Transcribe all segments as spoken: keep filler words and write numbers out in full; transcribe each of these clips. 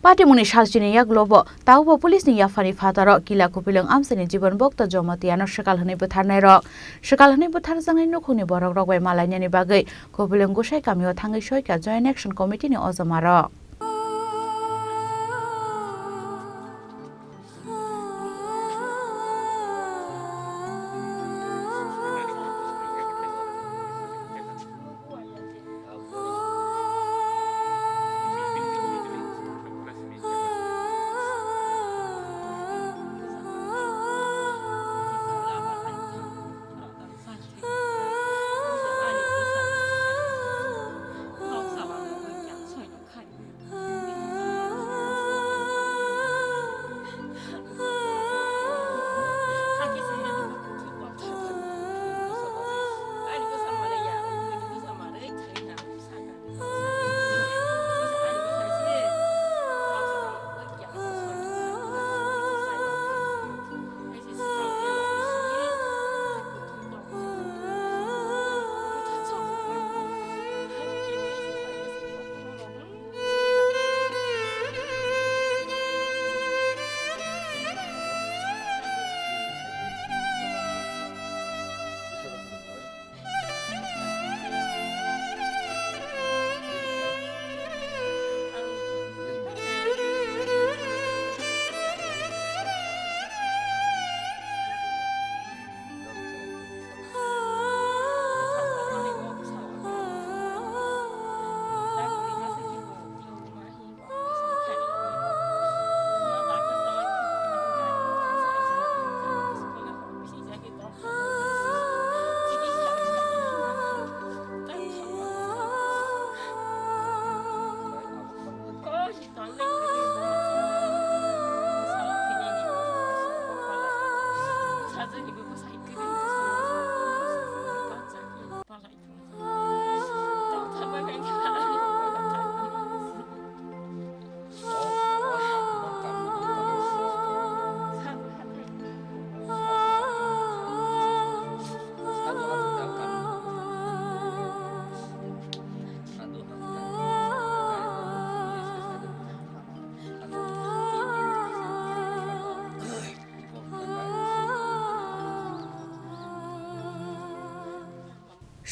Patimungni salchini yagulo bo tabukbo police ni yaphani phataro Kila Kupilwng amchaini Jibon Bhakta Jamatia no swkal hwnwi bwtharnai rok. Swkal hwnwi bwtharjaknai nukhungni borok rok bai malainani bagwi Kupilwng Gusai kamio thangwi soika Joint Action Committee ni ojoma rok.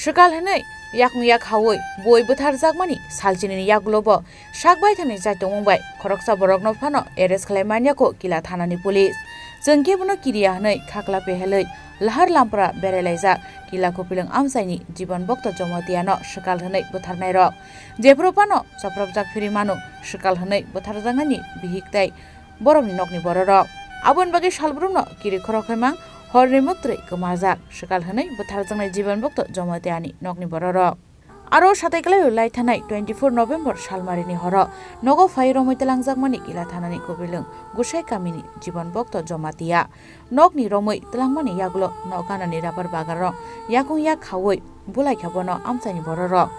Swkal hwnwi yakung yak haui bui bwtharjakmani salchinini yagulo bo sak baithangni chaitongmung bai khoroksa borokno phano arrest khlai manya kho Kila thanani police. Chwng khe bono kiriya hwnwi khakla pehelwi lahar lampra berai laijak Kila Kupilwng amchaini Jibon Bhakta Jamatia no swkal hwnwi bwtharnai rok. Jephuru phano chopropjak phiri manu swkal hwnwi bwtharjaknani bihik tei borokni nokni bororok. Aboni bagwi salbrumno kiri khorok khaimang horni muktwi kwmajak swkal hwnwi bwtharjaknai Jibon Bhakta Jamatiani nokni bororok. Aro satai kwlaio lai thanai twenty four November salmarini horo nogo phai romwi twlangjakmani Kila thanani Kupilwng Gusai kamini Jibon Bhakta Jamatia. Nokni romwi twlangmani yagulo nok ganani rabar bagarrok yakung yak khaui bulai kha bono amchaini bororok.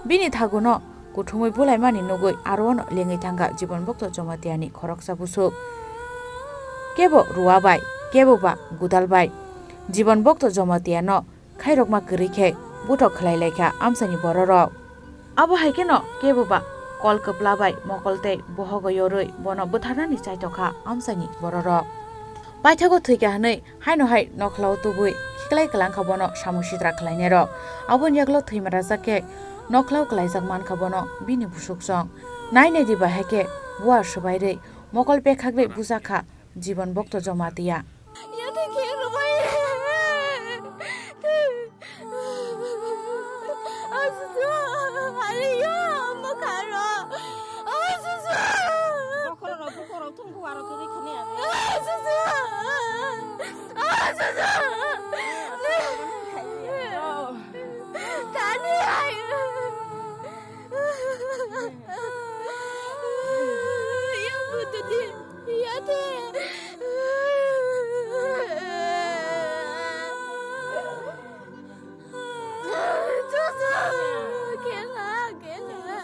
Bini thaguno kuthumui bulaimani nugui aro ono lengwi thangkha Jibon Bhakta Jamatiani khoroksa busuk. Kebo ruwa bai, kebo ba gudal bai. Jibon Bhakta Jamatiano khairokma kwrwi khe buthok khlai lai kha amchaini bororok. Abo hai kheno kebo ba kol kwpla bai mokol tei bohogo yorwi bono bwtharnani chaitokha amchaini bororok. Paithago thwikha hwnwi haino hai nokhlao tubui khiklai kwlangkha bono samung sitra khlainairok. Aboni yagulo thwima rajak khe nokhlao kwlaijak mankha bono bini busuksong. Nai nai di ba hai khe buar swbairwi mokol pekhakri bujakha Jibon Bhakta Jamatia. Yate khe rwbai. Asusu, ariyo, mokaro. Asusu. Bokorok, bokorok, thungku aro kiri khani ari. Asusu. Asusu. Kani ayo. Yang butuh di. Yate. Susu. Kela, kela.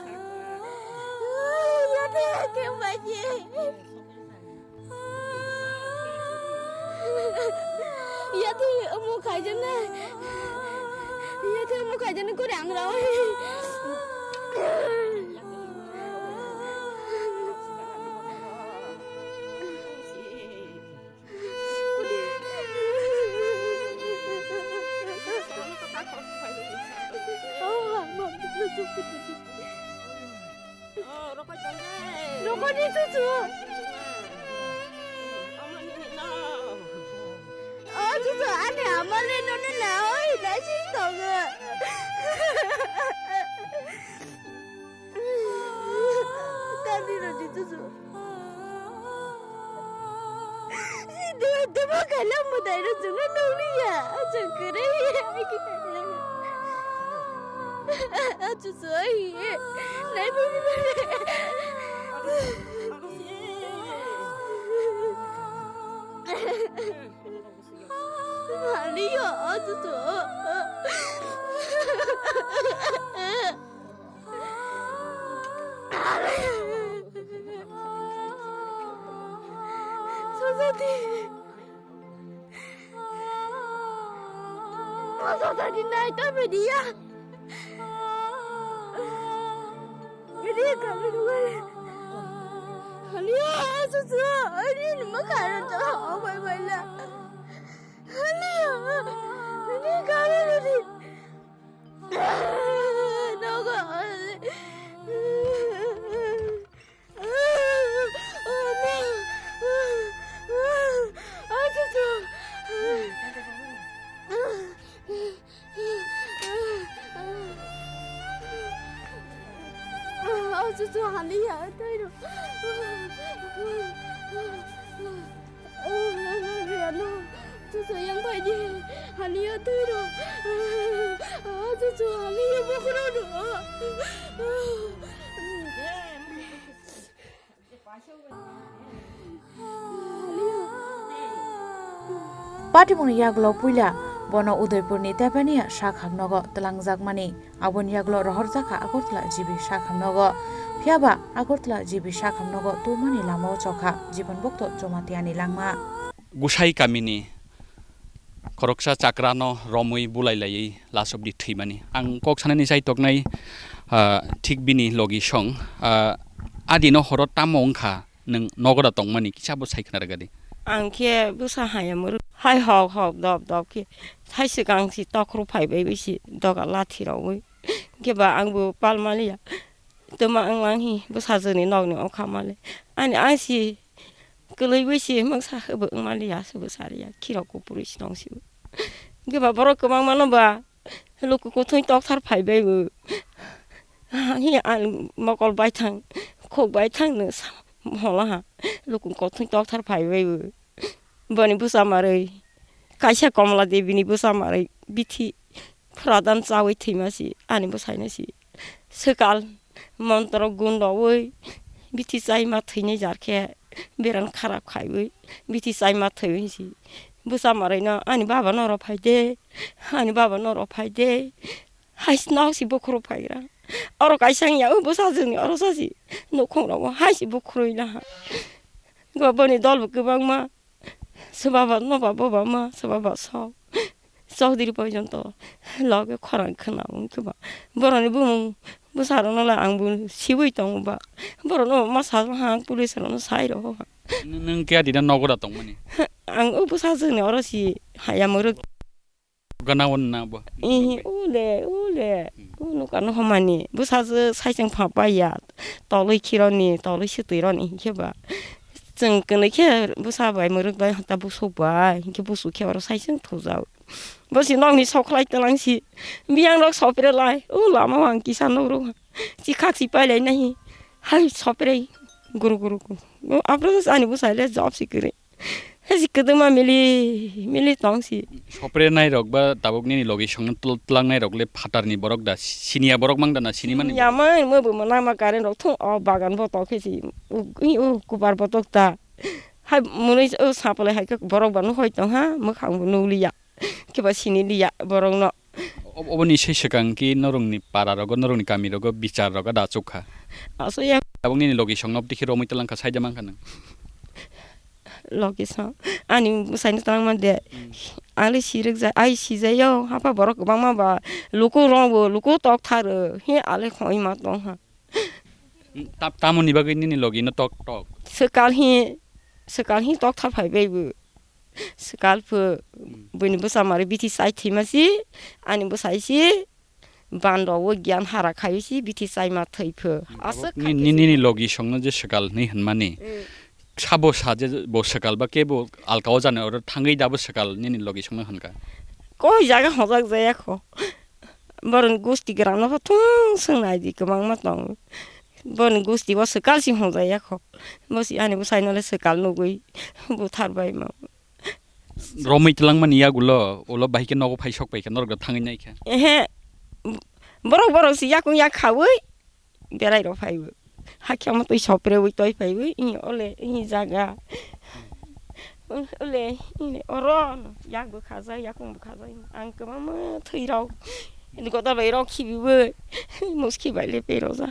Yate, kembaji. Yate, omo khaijana. Yate, omo khaijana kore ang rawai. Rokoi di chuchu. O chuchu, ani amale nono na oi, na sing tongo. Kandi rodi chuchu. Dua, dua kalam madai ro chunga nongni ya. Chukure ya. Chuchu ai. Nai bu. Ani ya, chuchu. Sosati. Sosati nai ta media. Media kami duai. Haliya, susu, ani nama karan to, oh, bye bye la. Haliya, media kami duai. Nogo. Chuchu haliya thairo. Chuchu yang pai di haliya thairo. Chuchu haliya bokhorono. Patibongni yagulo puila bono Udaipurni Tepania sak hamnogo twlangjakmani. Aboni yagulo rohorjakha Agartala G B sak hamnogo. Phiyaba Agartala G B sak hamnogo tubumani lamao chokha Jiban Bhakta Jomatiani langma. Gusai kamini khoroksa chakrano romwi bulai laiwi last of the thwimani. Ang kok sanani chai toknai, ah, thik bini logi song, ah, adino horo tamo wngkha, nwng nogo da tongmani kisa bo sai khna rwgadi. Ang khe bwsa haya mwrwk hai hok hok dop dop khe hai swkang si tokhro phai bai bai si doga lathi rogwi. Khe ba ang bo pal maliya. Tuma wng lang hi bwsajwkni nokni okha mali. Ani ang si kwlwi bai si moksa hwbo wng maliya, aswkbo sariya, khirok kuphurwi si tong si bo. Hwnkhe ba borok kwbangma no ba luku kuthwi tokthar phai bai bo. Hi ang mokol baithang, khuk baithang no sa-, holo ha. Luku kuthwi tokthar phai bai bo. Boni bwsa marwi, kaisa Komla Devi ni bwsa marwi bithi phradan chawi thwima si, ani bwsai no si. Swkal montro gun rogwi bithi chaima thwinai jar khe beran kharap khaiwi bithi chaima thwiwi si. Bwsa marwi no ani baba no oro phai de, ani baba no oro phai de. Hai nok si bukhuru phaigra. Oro kaisa wngya, o bwsajwkni oro sa si nukhung rogo hai si bukhurwi naha. Go boni dol bo kwbangma. Swbaba noba boba ma, swbaba sok. Chowdhury porjonto loge khorang khna wng khe ba. Boroni bumung bwsarokno le ang bo siwi tongo ba. Borokno ma sa ha, police rokno sai rw ha. Nw-, nwng khe adina nogo da tongmani? Ang o bwsajwkni oro si haya mwrwk. Gana wan na bo? Ihi, ule, ule. Hmm. Unu kano homani. Bwsajwk saichung pha paiya. Tolwi khironi, tolwi swtwi roni hinkhe ba. Chwng kwnwi khe bwsa bai, mwrwk bai, hata busuk bai, hinkhe busuk khe oro saichung thujak. Bo si nokni sokhlai twlang si. Biyang rok sopre lai. O lama o ang kisa nok rw. Chikhak si pailai nai. Hai sopre. Guru, guru, guru. O aphuru ani bwsai le job si kwrwi. Hai si kwdwma mili, mili tong si. Sopre nai rok ba tabuk nini logi song tl-, twlang nai rok le phatar ni borok da, siniya borok mang da na sini mani? Ya mang, mo bo mo nama current rok thung, o bagan bo tok khe si, u, i, u, kubar bo tok ta. Hai mwnwi o sapalai hai khe borok ba nuhoi tong ha, mwkhang bo nuliya. Khe ba sini liya borok no. Ob-, oboni se swkang ki norokni para rogo, norokni kami rogo bichar rogo da achuk kha. Aswk ya. Tabuk nini logi song no twi khe romwi twlang kha, saida mang kha nang. Logi song. Ani bwsai no twlang man de. Hmm. Ang le sirwk jai, ai si jai yo. Hapha borok kwbangma ba luku rong bo, luku tok thar. He ale khoi ma tong ha. Hmm, ta-, tamoni bagwi nini logi no tok tok? Swkal he, swkal he tok thar phai bai bo. Swkal pho, hmm, buini bwsa mari bithi chai thwima si, ani bwsai si, Bando o gyan hara khai si bithi chaima thwi pho. Aswk ni, khai ni, si. Nini logi songno je swkal hinwi hwnmani. Mm. Sabo sa je bo swkal ba kebo alka o jani oro thangwi dabo swkal nini logi songno hwnka. Koi jaga hojak jaya kho. Boroni gusti granno pho thung swng nai di kwbangma tong. Boroni gusti bo swkal si hojaya kho. Bo si ani bwsai no le swkal nugwi buthar bai ma. Romwi twlangmani yagulo, ulo bahai khe nogo phai sok pai kha, norok da thangwi nai kha. Ehe, borok borok si yakung yak khawi, berai rok phaiwi. Hakhe omo twi soprewi toi phaiwi, ini ole, ini jaga. Ole, ini oro, yak bo khajak, yakung bo khajak. Ang kwbangma thwi rok, ini godal bai rok khibiwi, muski bai le pei rojak.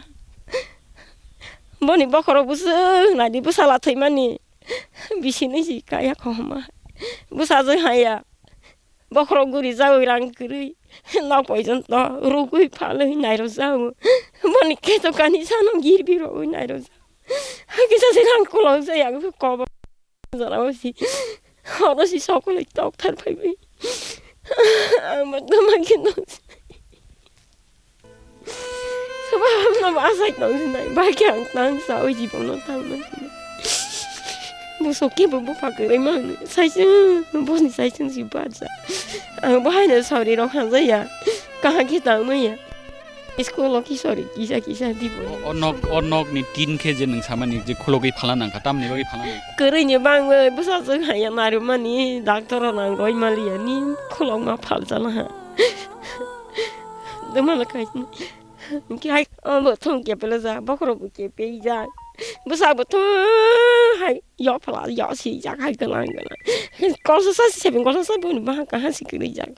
Boni bokhorok bwswk nai di bwsala thwimani. Bisini si kaya khoma. Bwsajwk haya. Bokhorok guri jagwi rang kwrwi. Nok poison to rugwi phalwi nairo jago. Boni khe to kani sano girbi rogwi nairo jago. Hakhe sa se rang kolok jaya kobo. Jara si. Horo si sokole tok thar phaibi. Ang ma tama khe no. Soba hamna ba asai tong sinai. Ba khe ang tang sa oi jibon no tang ma sinai. Bo sok khe bo bupha kwrwi ma hwnwi. Saisung, boni saisung si ba ja. Ang bo haino sauri rok hamjaya. Kaha khe tang maya. School o kisori kisa kisa di bo. O, o nok, o nok ni tin khe je nwng samani je khulogwi phala nangkha, tamni bagwi phala nangkha? Kwrwi ni bangwi bwsajwk haya narwkmani, doctor rok nang roi maliya ni khulokma phalsa laha. Dumala khai. Hwnkhe hai, obo thung kepela ja, bokhorok bo kepei ja. Bwsa bo thung hai, yo phala, yo si jak hai gwnang gwnang. Kolsa sa si sebeng kolsa sa boni bahang kaha si kwrwi jak.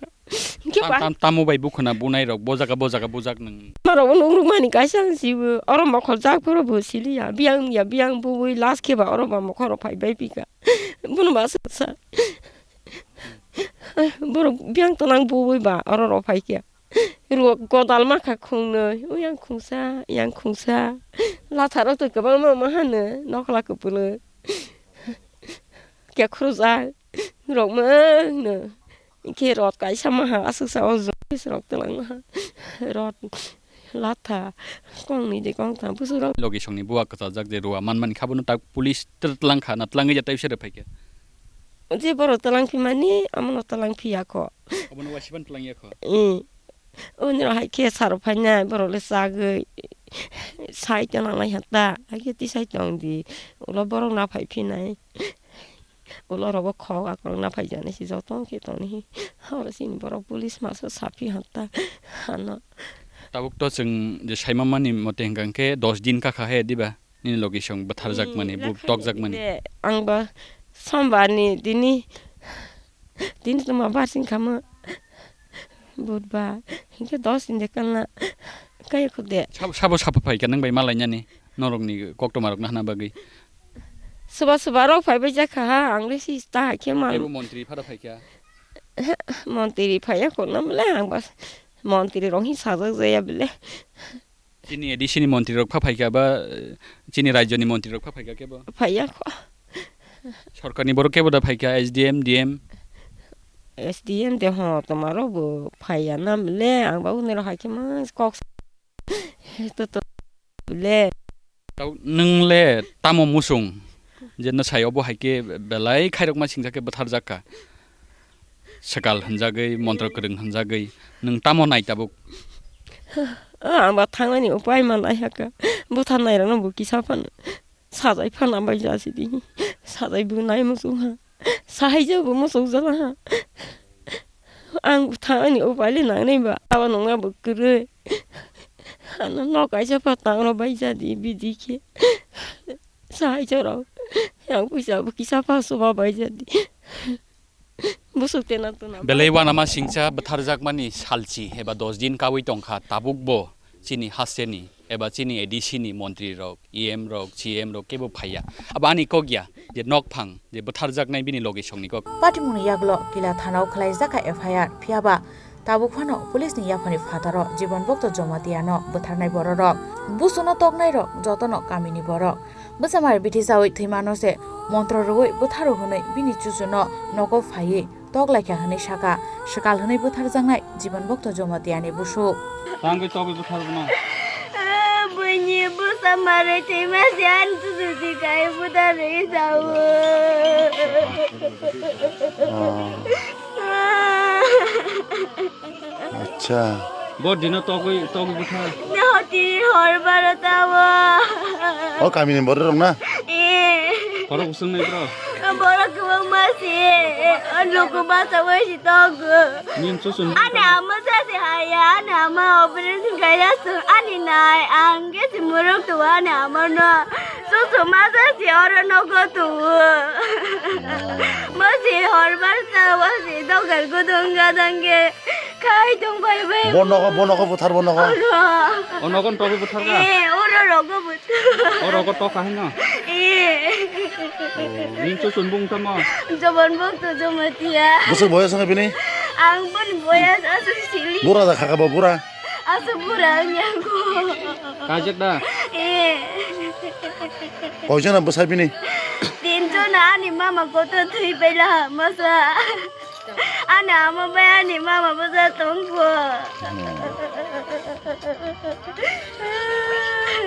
Hwnkhe tam, ba tam, tamo bai bukhuna bunai rok, bo jaga, bo jaga bujak nwng. Norok bo nung rwkmani kaisa ang sibo, oro mokhor jak phuru bo siliya, biyang ya, biyang bui last khe ba oro ba mokhor rok phai bai pika. Bono ba sa sa. Borok biyang tonang bui ba oro rok phai khe. Ruo godal ma kha khungnwi, o yang khungsa, yang khungsa. Latharo twi kwbangma ma hano, nokla kupulwk. Khe khurjak rok mano. Khe rot kaisa ma ha, aswk sa o jok rok twlang ma ha. Rot latha, kong ni de kong tham, busu rok. Logi songni buwa kwchajak je ruwa manmani kha, bono tak police twlang kha, na twlangwi ya tai bwswk rw phai khe? Je borok twlang phi mani, amono twlang phi ya kho. Obono waisiban twlang ya kho. Ee. Oni rok hai khe saro phainai, borok le chagwi sai tong nang lai ha ta, hai khe tisai tong di, ulo borok na phai phinai, ulo rok bo khok akorok na phai jani si joto khe tong ni, oro chini borok police masa sa phi ha ta, ano. Tabuk to chwng je sai ma mani mote hwnkha hwnkhe dos din ka kha he diba? Nini logi song bwtharjak mani, hmm, buk tokjak mani. Ang ba sombar ni dini, dini tongma bar sing kha mo. Budbar, hinkhe dos din de kalna kaya khude. Sabo, sabo sabo phai kha nang bai malai nani, norok ni koktoma rok nahna bagwi. Soba soba rok phai bai jak kha ha, ang le si ta hai khe mal. Ebo montri phara phai kha. Montri phai ya kho na mle ang ba montri rok hi sajak jaya bile. Chini A D C ni montri rok pha phaikha ba, eh, chini rajyo ni montri rok pha phaikha kebo? Phaiya kho. Sorkar ni borok kebo da phaikha, S D M, D M? S D M de ho, toma rok bo phaiya na le, ang ba unero hai khe ma kok to to le. Tau nwng le tamo musung? Je no sai obo hai khe belai khairokma singsa khe bwtharjak kha. Swkal hwnjagwi, montro kwrwng hwnjagwi, nwng tamo nai tabuk? O, ang ba thangnani upai manai hakha. Bwtharnai rokno bo kisa phano sajai phana bai jasi di. Sajai bo nai muchung ha. Sahai je bo muchung jala ha. Ang thangnani upai le nangnai ba. Abo nungma bo kwrwi. Ano nok kaisa pha tangro bai jadi bidi khe. Sahai choro. Yang puisa bo kisa pha suba bai jadi. Busuk tena tuna. Belai wanama singcha bwtharjakmani salchi eba dos din kawi tongkha, tabukbo chini hasteni eba chini A D C ni montri rok, E M rok, C M rok kebo phaiya. Abo ani kok ya je nokphang je bwtharjaknai bini logisongni kok. Patimungni yagulo Kila thanao khwlaijak kha F I R, phiyaba tabuk phano police ni yaphani phataro Jibon Bhakta Jamatia no bwtharnai bororok. Busuno toknairok jotono kamini borok. Bwsamari bithi chawi thwimano se montro rwui bwtharo hwnwi bini chuchuno nogo phaiwi tok lai kha hwnwi sakha swkal hwnwi butharjaknai Jiban Bhakta Jamatia ni busuk. Tangwi togwi buthargwno. Buini bwsa marwi thwima se ani chuchuti kai butharwi sao. Oh. Acha. Bo dino togwi, togwi bwthar. Hoti hor baro tamo. O kamini borok rok na? Eh. Borok usung nai bro. Borok kwbangma se, o luku basa wai si tongo. Nim chuchun. Ani ama sa se haya, ani ama operation kaya sung, ani nai, ang ke si muruk tu ani ama no. Chuchu ma sa se oro nogo tu. Ma se hor bar sa, ma se dogar gudung gadang ke. Khai tong bai bai. Bo nogo, bo nogo buthar bo nogo. Oro. O nogo togwi buthar ka? Eh, oro rogo buthar. O rogo tok ka hino? Eh. Ning chuchun bung tamo? Jobon bok to jomatia. Bwswk boyas wngkha bini? Ang boni boyas aswk sili. Bura da khaka bo bura? Aswk bura wngya ko. Kajak da? Eh. Koijona bwsa bini? Tinjona ani mama koto thwi paila masa. Ani ama bai ani mama bwsa tongkho.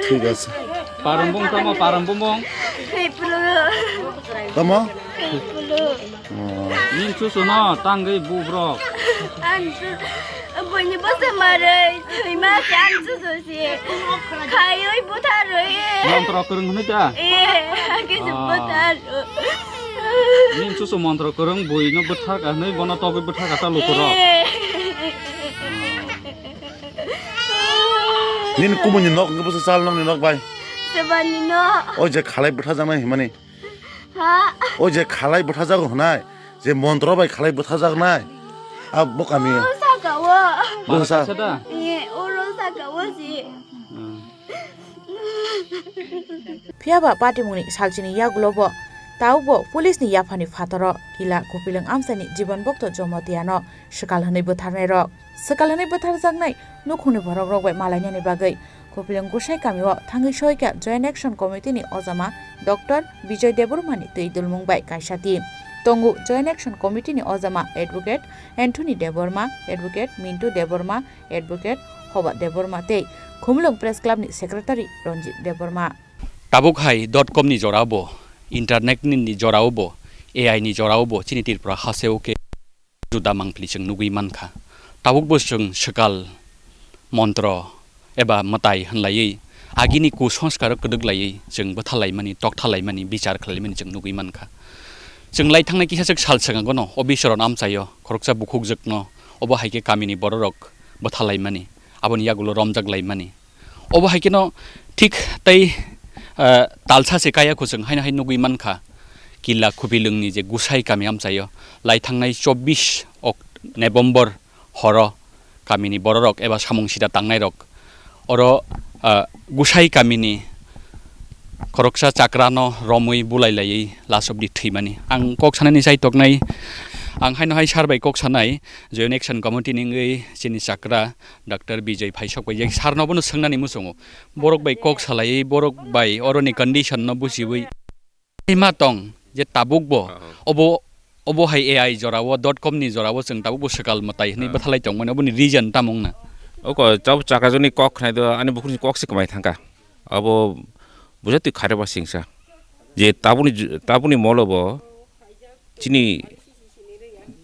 Thik ase. Param bung tamo, param bung bung. Hei pulu. Tamo? Hei pulu. Oh. Ning chuchuno tangwi bu bro. Ang chu, buini bwsa marwi thwima se ang chuchu se. Khaiwi butharwi. Montro kwrwng hwnwi da? Eh, ang khe se buthar. Nin chuchu montro kwrwng buino bwthar ka hwnwi bono togwi bwthar ka ta lukurok. Nini kumuni nok wngkha bwsa chal nokni nok bai? Sebani nok. O je khalai bwtharjaknai himani? Ha? O je khalai bwtharjago hwnai, je montro bai khalai bwtharjaknai, a bo kami. O saka o. Bwsa. Bwsa da? Eh, oro saka o si. Hmm. Phiya ba patimungni salchini yagulo bo tabukbo police ni yaphani phataro kila Kupilwng amchaini Jiban Bhakta Jamatia no swkal hwnwi bwtharnai rok. Swkal hwnwi bwtharjaknai nukhungni borok rok bai malainani bagwi Kupilwng Gusai kamio thangwi soikha Joint Action Committee ni ojama Doctor Bijoy Debbarma ni twi dulmung bai kaisa team. Tongo Joint Action Committee ni ojama Advocate Anthony Debbarma, Advocate Mintu Debbarma, Advocate Hoba Debbarma tei Khumulwng Press Club ni Secretary Ranjit Debbarma. Tabuk hai dot com ni jorao bo, internet ni, ni jorao bo, A I ni jorao bo chini Tripura hasteo khe juda mangpili chwng nugwi mankha. Tabuk bo chwng swkal montro eba mwtai hwnlaiwi agini kusanskar kwdwk laiwi chwng bwthalaimani, toktha laimani, bichar khlai laimani chwng nugwi mankha. Chwng lai thangnai kisa swk sal swkango no o bisoron amchaio khoroksa bukhukjwkno obo hai khe kamini bororok bwthalaimani, aboni yagulo romjak laimani. Obo hai kheno thik tei, ah, talsa se kaya khoswng haino hai nugwi mankha, Killa Khupilwngni je Gusai kami amchaio lai thangnai chobbish ok-, November horo kamini bororok eba samung sida tangnairok oro, ah, Gusai kamini khoroksa chakrano romwi bulai laiwi last of the thwimani. Ang kok sanani chai toknai, ang haino hai sir bai kok sanai, Joint Action Committee ni wngwi chini chakra Doctor Bijoy phaisok bai je sir no bono swngnani muchungo. Borok bai kok salaiwi, borok bai oroni condition no buchiwi. Ima tong je tabuk bo, oho, obo, obo hai A I jorao, dot com ni jorao chwng tabuk bo swkal mwtai hwnwi, ah, bwthalai tongmani, oboni reason tamo wngna? Oko chau chakajoni kok khnai do, ani bukhukni kok se kwmai thangkha. Abo bujatwi khareba singsa. Je tabukni ju-, tabukni molo bo chini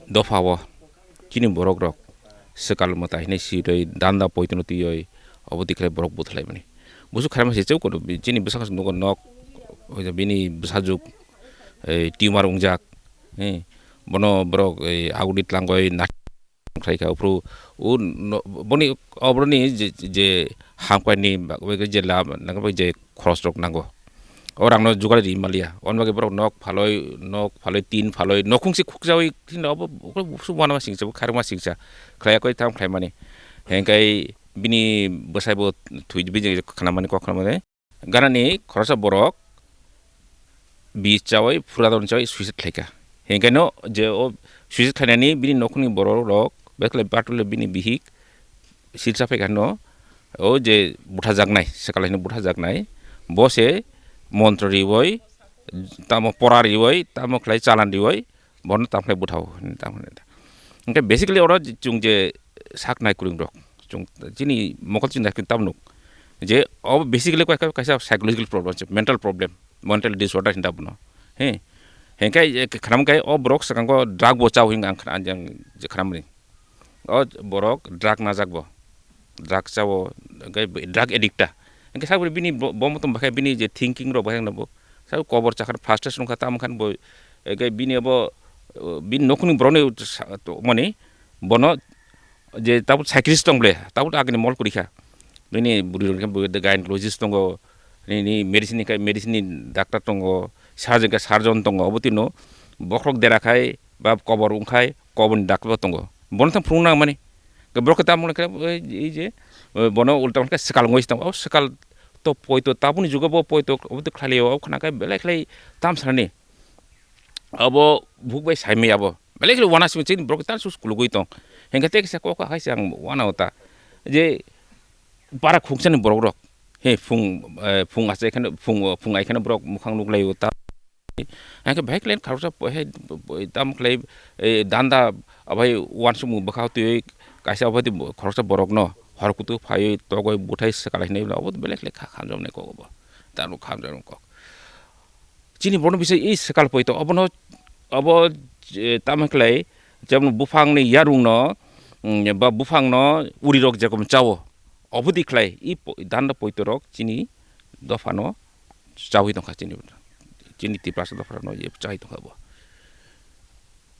dopha o chini borok rok swkal mwtai hinwi sitwi danda poitono twiwi obo tikhlai borok bwthalaimani. Busu khaima se cheu kono bi-, chini bwsakhe nugo nok, oja bini bwsajwk, eh, tumor wngjak, eh, bono borok, eh, aguni tlangwi na khlaikha, uphuru u no-, boni oboroni je, je hamkrai ni bagwi je lab nangkhe je khorosrok nango. O rangno jugar ri manliya. Oboni bagwi borok nok phalwi, nok phalwi, tin phalwi, nokhung se khukjawi thino obo, obo su wanama singsa, kharma singsa. Khlaiya koi tham khlaimani. Hengkai bini bwsai bo thwi bini khanamani kok khanamani. Ganani khoroksa borok bi chawi, phuradon chawi suicide khlaikha. Hengkaino je o suicide khlainani bini nokhungni borok rok, bekle batule bini bihik, silsa phaikha no, o je buthajaknai, swkal hino buthajaknai, bo se montro riwi, tamo pora riwi, tamo khlai chalan riwi, Bono tamkhlai buthao, tamkhlai. Hingke basically oro chwng je sak nai kwrwng rok, chwng chini mokol chwng nai kwrwng tamnuk. Je o basically kaisa, kaisa psychological problem, mental problem, mental disorder hinda bono. He. Hingke khnam kai o borok swkango drug bo chao hinga ang khna-, ang je khnamni. O borok drug najak bo. Drug chao, hingke drug addict ta. Hingke sabri bini bo, bo motom bakhe bini je thinking rok bakhe bo. Sabo kobor chakha frustration wngkha tamo khan bo, hingke bini abo, bini nokni borokni sa-, to-, mani bono je tabuk psychiatrist tong ble, tabuk agini mol kwrwi kha. Bini bwrwi rok khe bo gynecologist tongo, nini medicine ni khai medicine ni doctor tongo, surgeon khe surgeon tongo, obo tino bokhorok dera khai ba kobor wng khai kobor ni doctor bo tongo. Bono thang phunuk nang mani. Borok khe tamo khe ei je bono ulta khe swkal wngwi tong. O swkal to poito tabukni jugo bo poito obo to khlai o khna khe belai khlai tam sanani. Abo buk bai saimaya bo. Belai khe uanasugwi chini borok tan sus kulugwi tong. Hingke tei kisa kok hai se ang uanao ta. Je para khuksa ni borok rok. He phung, eh, phung achai kheno phung, phung ai kheno borok mukhang nuklai o ta. Hingke bahai khlai khoroksa he tam khlai, eh, danda abai uansukmung bwkha twi kaisa abai khoroksa borok no hor kutu phaiwi togoi buthai swkalai hinwi abo belai khlai kha khamjamnai kok bo. Tamo khamjamnai kok. Chini borokno bisai i swkal poito, obono, obo, eh, tamo khlai, jemon buphangni yarungno, mm, ba buphangno urirok jekom chao, obodi khlai i po-, danda poitorok chini dophano chawi tongkha chini, chini Tiprasa dophano ye chawi tongkha bo.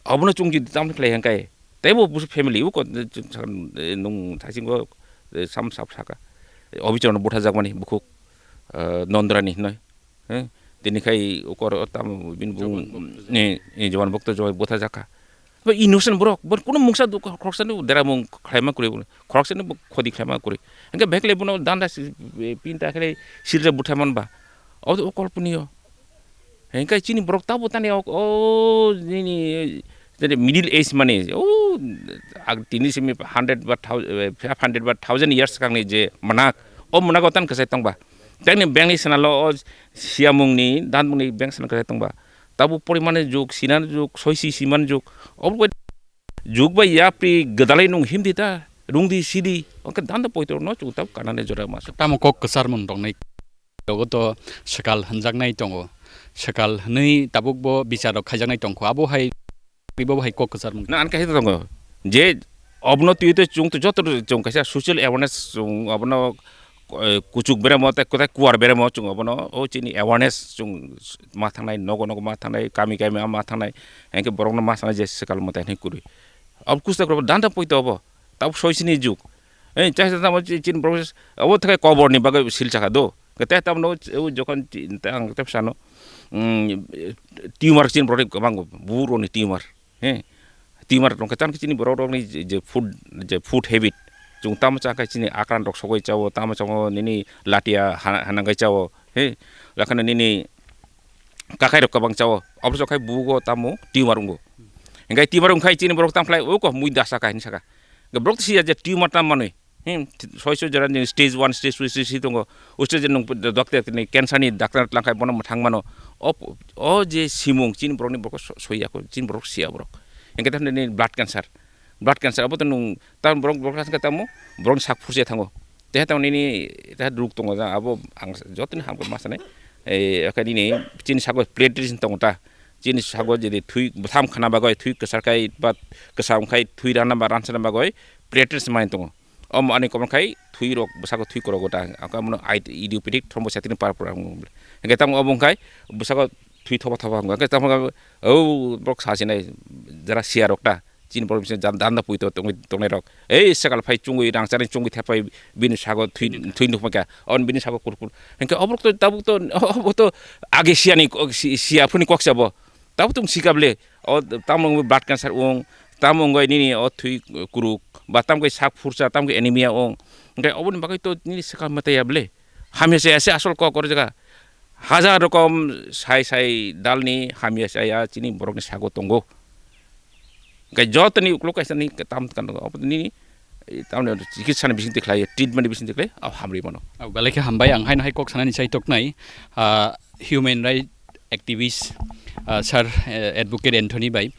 Obono chwng jodi tamni khlai hwnkhe, teibo busu family o ko, nung thaisingo, sam sap saka. Obichorno buthajakmani bukhuk, eh, Nondrani hinoi. He? Tini khai ukor o tam bini bung, Joban Bhakta ni, ni Joban Bhakta Joy buthajakha. Bo innocent borok, bo kuno mungsa duk-, khoroksa ni deramung khlaima kwrwi, khoroksa ni bo khodi khlaima kwrwi. Hwnkhe bek le bono danda si, pinta khlai silja buthaman ba. O, o kolponiyo. Hingke chini borok tabo tani o, o nini, nini middle age mani, o, ag tini simi hundred ba thou-, eh, five hundred ba thousand years swkangni je manak, o manago tan kwchai tongba. Tei ni bengni swnalo o siyamungni, danmungni beng swnal kwchai tongba. Tabo porimani jug, sinani jug, soisi simani jug, obo bai jug bai yapri gwdalai nung himdi ta, rungdi sidi, oke danda poito no chwng tabo kanani jora mas. Tamo kok kwchar mun tongnai. Yogo to swkal hwnjaknai tongo. Swkal hwnwi tabukbo bichar rok khaijaknai tongkho. Abo hai, abo hai kok kwchar mung. Na, an kaisa tongo. Je obno twi twi chwng to joto chwng kaisa social awareness chwng obono, eh, kuchuk beremo tei kwtai kuar beremo chwng obono o chini awareness chwng ma thangnai, nogo nogo ma thangnai, kami kami ma thangnai, hengke borokno ma sanai je swkal mwtai hinwi kwrwi. Abo kusta kwrwi danda poito obo. Tabuk soisini jug. Eh, chai tamo chini borok abo thakai koborni bagwi sil chakha do. Kete tamno o jokhon ti-, ta-, ang tep sano, mm, tumor chini borok kwbang buro ni tumor, he, tumor tongkha chan chini borok rok ni je, je food, je food habit, chwng tamo cha khe chini akran rok sogwi chao, tamo chao nini latia ha-, hanangwi chao, he, lakhano nini kakai rok kwbang chao, abo chao khai bugo tamo tumor wngo, hingkai tumor wngkhai chini borok tamo khlai o kok mui dasa kha hinwi saka, borok siya je tumor tam manwi. Hmm, soi soi jora ni stage one, stage two, stage three tongo. O stage nung doctor ni cancer ni doctor lang khai bono mwthang mano. O, o je simung chini borok ni borok so-, soi ya ko, chini borok siya borok. Hingke tamo ni blood cancer. Blood cancer abo to nung tam borok, borok haske tamo borok ni sak phurse thango. Te tamo nini te ruk tongo ja abo ang joto ni hamkhe ma sanai. Eh, akha nini chini sago platelets tongo ta. Chini sago jodi thui bwtham khana bagoi thui kwsar khai ba kwsam khai thui rana ba ransa bagoi platelets mai tongo. Omo ani komo khai thui rok bwsako thui korok gota. Ang khe bono ai-, idiopathic thrombocytopenia purpura wng. Hingke tamo obo wngkhai bwsako thui thoba thoba wng. Hingke tamo o borok sa sinai jara siya rok ta. Chini borok bising jan-, danda puito tongwi tongnai rok. Ei swkal phai chungwi rang charwi chungwi thepai bini sago thui, thui nukma kha. On bini sago kurkur. Hingke oborok to tabuk to, obo to age siyani kok, si-, siya phuni kok sabo. Tabuk tong sikable. O tamo wngwi blood cancer wng, tamo wngwi nini o thwi kuruk, ba tamo khe sak phursa, tamo khe anemia wng. Hingke oboni bagwi to nini swkang mwtai ya ble. Hamya se ase asol kok or jaga. Hajar rokom sai sai dalni hamya se ya chini borokni sago tongo. Hingke jotoni uklok kaisa ni tam kan obo nini, eh, tamni chikitsa ni bising tikhlai, treatment ni bising tikhlai, abo hamri mano. Belai khe hambai ang haino hai kok sanani sai toknai, ah, human right activist, ah, Sir, eh, Advocate Anthony bai.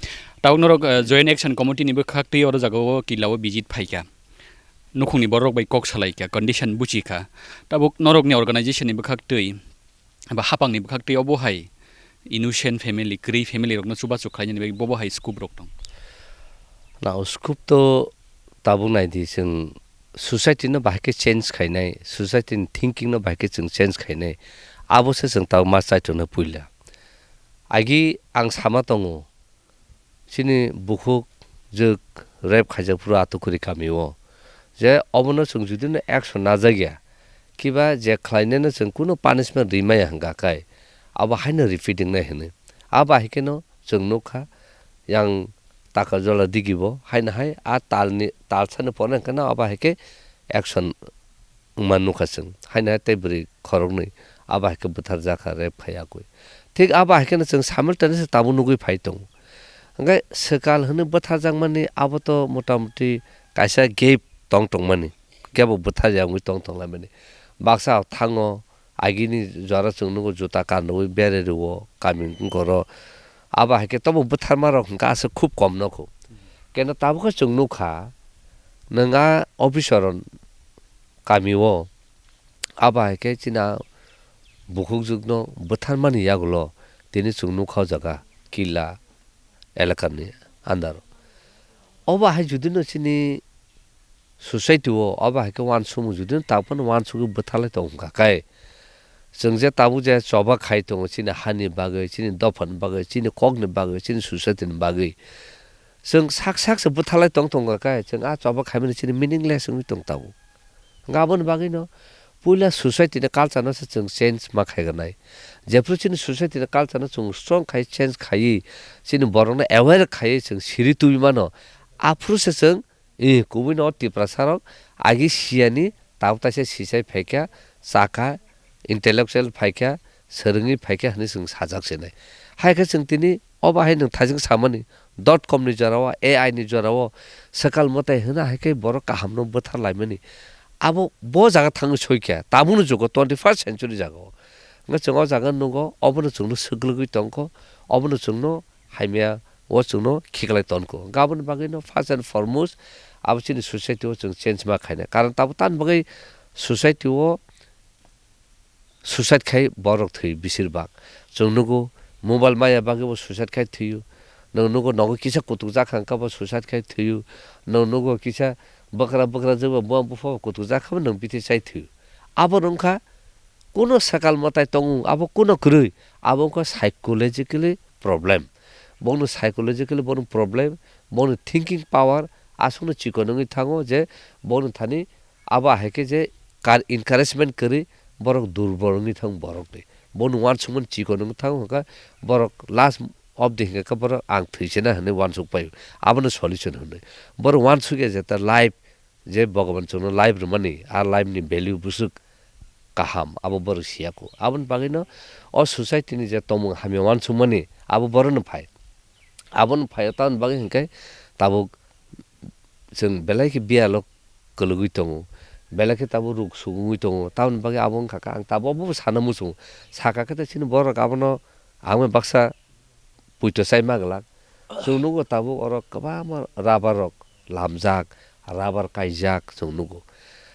Tabuk norok, eh, Joint Action Committee ni bwkhak twi oro jagao kila o visit phaikha. Nukhungni borok bai kok salaikha, condition buchikha. Tabuk norokni organization ni bwkhak twi, ba hapangni bwkhak twi obo hai innocent family, kwrwi family rokno chubachu khlainani bagwi bobo hai scope rok tong. Na, o scope to tabuk naidi, chwng society no bahai khe change khainai, society ni thinking no bahai khe chwng change khainai, abo se chwng tabuk ma chai tongna puila. Agi ang sama tongo, chini bukhuk jwk rape khaijak phuru Atukuri kami o, je obono chwng judino action najak ya, kiba je khlainai no chwng kunu punishment rimaya hwnkha kai, abo haino repeating nai hwnwi. Abo hai kheno chwng nukha, yang Takarjala digi bo haino hai a talni, talsani pore hwnkhe no abo hai khe action wngma nukha chwng. Haino hai tei bwrwi khoroknwi abo hai khe bwtharjakha, rape khai yakwi. Thik abo hai kheno chwng simultaneously tabuk nugwi phai tongo. Hwnkhe swkal hwnwi bwtharjakmani abo to motamuti kaisa gap tong tongmani, kebo bwtharya wngwi tong tonglaimani. Baksa thango, agini jora chwng nugo juta kanwi bererwo kami wngkoro. Abo hai khe tobo bwtharma rok hwnkha aswk khub kom nokho. Keno tabukhe chwng nukha, nwng a officer kami o, abo hai khe chini a bukhukjwkno bwtharmani yagulo tini chwng nukha o jaga killa elakani under. Obo hai judino chini society o, obo hai khe uansukmung judino tabuk phano uansugwi bwtharlai tongo hwnkha khe, chwng je tabuk je choba khai tongo chini hani bagwi, chini dophani bagwi, chini kokni bagwi, chini society ni bagwi, chwng sak sak se bwtharlai tong tongo khe, chwng a choba khaimani chini meaningless wngwi tong tabuk. Hwnkhe aboni bagwino puila society ni culture no se chwng change ma khaiganai. Jephru chini society ni culture no chwng strong khai, change khaiwi, chini borokno aware khaiwi chwng siri tubui mano, aphuru se chwng, eh, kubui no Tiprasa rok agi siyani, tabuk taisa sisai phaikha, chakha, intellectual phaikha, swrwngwi phaikha hwnwi chwng sajak se nai. Hai khe chwng tini obo hai nwng thaijwng samani, dot com ni jora o, A I ni jora o, swkal mwtai hwna hai khe borok kaham no bwthar laimani. Abo bo jaga thangwi soi kha, tabukni jugo twenty first century jaga o. Hwnkhe chwng o jaga nugo, obono chwngno swklwgwi tongkho, obono chwngno hamya o chwngno khiklai tonkho. Hwnkhe aboni bagwino first and foremost abo chini society o chwng change ma khainai. Karon tabuk tamni bagwi society o suicide khai borok thwi besir bak. Chwng nugo mobile maya bagwi bo suicide khai thwio. Nwng nugo nogo kisa kutuk jak kha hwnkhe bo suicide khai thwio. Nwng nugo kisa bwkra bwkra jeba buma bupha bo kutuk jak kha bo nwng bithi chai thwio. Abo wngkha kuno swkal mwtai tongo, abo kuno kwrwi, abo wngkha psychologically problem. Bongni psychologically bongni problem, bongni thinking power aswkno chikon wngwi thango je bongni thani abo hai khe je kar encouragement kwrwi borok durbol wngwi thang borokni. Bono uansukmani chikon wngwi thango hwnkhe borok last of the hwnkhe borok ang thwi se na hwnwi uansuk pai, abono solution hwnwi. Borok uansuk ya jeta life je Bhogoban chwngno life rwmani, a life ni value bwswk kaham, abo borok siya kho. Aboni bagwino o society ni je tongmung hamya uansukmani abo borokno phai. Aboni phai tamoni bagwi hwnkhe tabuk chwng belai khe biyalo kwlwgwi tongo, belai khe tabuk ruk suk wngwi tongo. Tamoni bagwi abo wngkha khe ang tabuk obo sana muchungo. Saka khe ta chini borok abono ang bai baksa puito chai ma glak. Chwng nugo tabuk oro kwbangma rubber rok lamjak, rubber kaijak chwng nugo.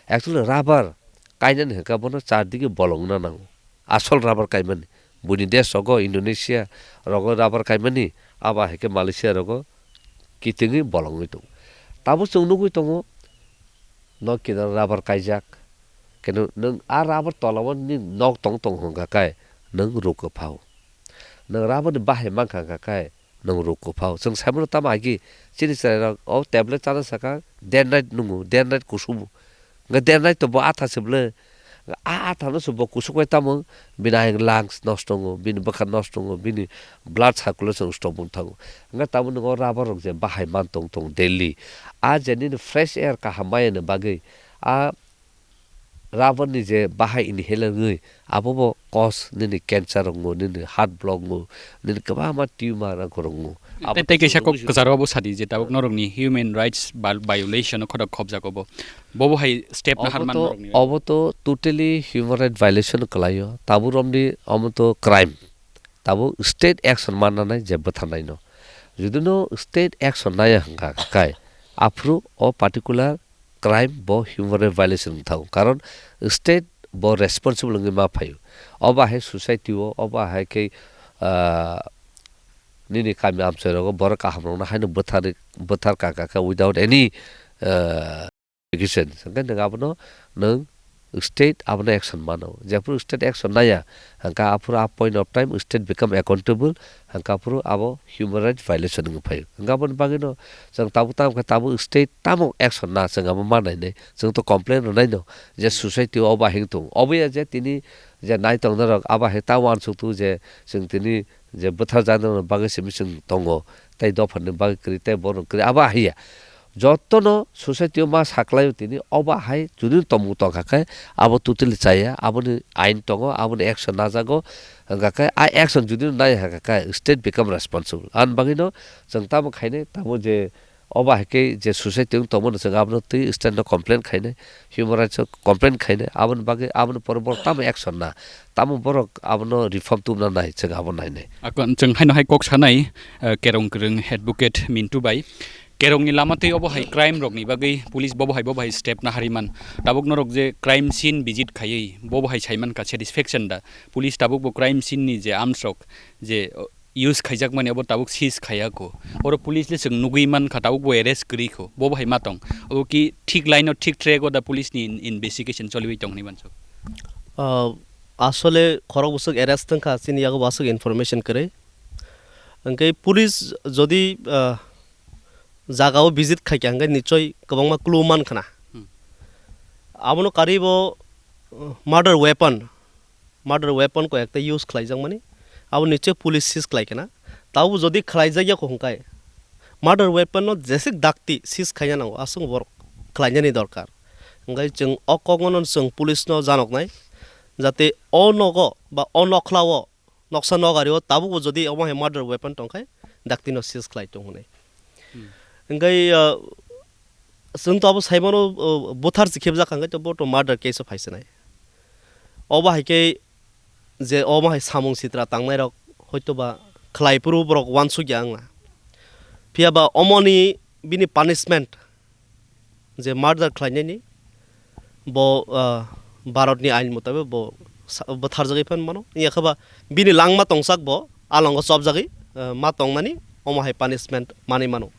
Actually rubber kainani hwnkhe bono char digi bolong wngna nango. Asol rubber kaimani. Buini desh rogo, Indonesia rogo rubber kaimani, abo hai khe Malaysia rogo kitingwi bolongwi tongo. Tabuk chwng nugwi tongo, nok kinaro rubber kaijak. Keno nwng a rubber tola o nini nok tong tong hwnkha khe nwng ruk kwphao. Nwng rubber ni bahai mankha hwnkha khe nwng ruk kwphao. Chwng saimano tamo agi chini chwrairok o tablet chana saka day and night nwngo, day and night kusugo. Hwnkhe day and night to bo atha se bwle. A atha no se bo kusuk bai tamo bini ayang lungs nosto wngo, bini bwkha nosto wngo, bini blood circulation stop wng thango. Hwnkhe tamo nwngo rubber rok je bahai man tong tong daily. A je nini fresh air kaham maya ni bagwi a rubber ni je bahai inhaler wngwi abo bo cause nini cancer wngo, nini heart block wngo, nini kwbangma tumor rok wngo. Abo tei, tei kaisa kok kwcharo abo sadi je tabuk norokni human rights viol-, violation o khotok khopjak obo. Bobo hai step na harman norokni. Obo to totally human right violation kwlaio. Tabuk romni omo to crime. Tabuk state action mananai je bwtharnaino. Judino state action naya hwnkha kai, aphuru o particular crime bo human right violation wng thango. Karon state bo responsible wngwi ma phaio. Obo hai society o, obo hai khe, ah, nini kami amchai rogo borok kaham rokno haino bwthar, bwthar kaka khe without any, ah, education. Hwnkhe nwng abono nwng state abono action mano. Jephuru state action naya, hwnkha aphuru a point of time state become accountable, hwnkha aphuru abo human rights violation wngwi phaio. Hwnkha aboni bagwino chwng tabuk tamo khe tabuk state tamo action na chwng abo ma nainai. Chwng to complain rwnaino je society o obo hing tongo. Obo ya je tini je nai tongnairok abo hai ta uansuk tu je chwng tini je bwthar jani bagwi simi chwng tongo, tei dopharni bagwi kwrwi, tei borok kwrwi, abo hai ya. Jotono society o ma saklaio tini, obo hai judino tongmung tongkha khe abo totally chaya, aboni ain tongo, aboni action najago, hwnkha khe a action judino nai hwnkha khe state become responsible. Ani bagwino chwng tamo khainai, tamo je obo hai khe je society wng tongmano chwng abono twi state no complain khainai. Human rights o complain khainai, aboni bagwi aboni pore borok tamo action na, tamo borok abono reform tubna nai, chwng abo nainai. Akon chwng haino hai kok sanai, eh, kerong kwrwng advocate Mintu bai. Kerongni lama twi obo hai crime rokni bagwi police bobo hai bobo hai step na hariman. Tabuk norok je crime scene visit khaiwi bobo hai saiman ka satisfaction da? Police tabuk bo crime scene ni je arms rok je, use khaijakmani abo tabuk seize khaiya kho. Oro police le chwng nugwi mankha tabuk bo arrest kwrwi kho. Bo bo hai ma tong. Abo ki thik line o, thik track o da police ni in-, investigation choliwi tong hinwi manso? Ah, asole khorok bwswk arrest wngkha, chini yago bo aswk information kwrwi. Hwnkhe police jodi, ah, jaga o visit khaikha hwnkhe nichoi kwbangma clue mankhana. Hmm. Abono karwi bo, uh, murder weapon, murder weapon ko ekta use khlaijakmani, abo nichoi police seize khlaikhana. Tabuk jodi khlaijak ya kho hwnkhe murder weapon no jesik dakti seize khaina nango, aswk borok khlainani dorkar. Hwnkhe chwng o kokno chwng police no janoknai, jate o nogo ba o nokhlao noksa nokari o tabukbo jodi omo hai murder weapon tongkhai, dakti no seize khlai tong hwnwi. Hmm. Hwnkhe, uh, chwng to abo saimano, uh, buthar si khebjak hwnkhe to bo to murder case o phaisinai. Obo hai khe je omo hai samung sitra tangnai rok hoito ba khlai phuru borok uansukya wngna. Phiya ba omoni bini punishment je murder khlainani bo, ah, Bharatni ain mutabik bo sa-, bwtharjagwi phan mano. Wngya khe ba bini langma tongsak bo alongo chopjagwi, ah, ma tongnani omo hai punishment manwi mano.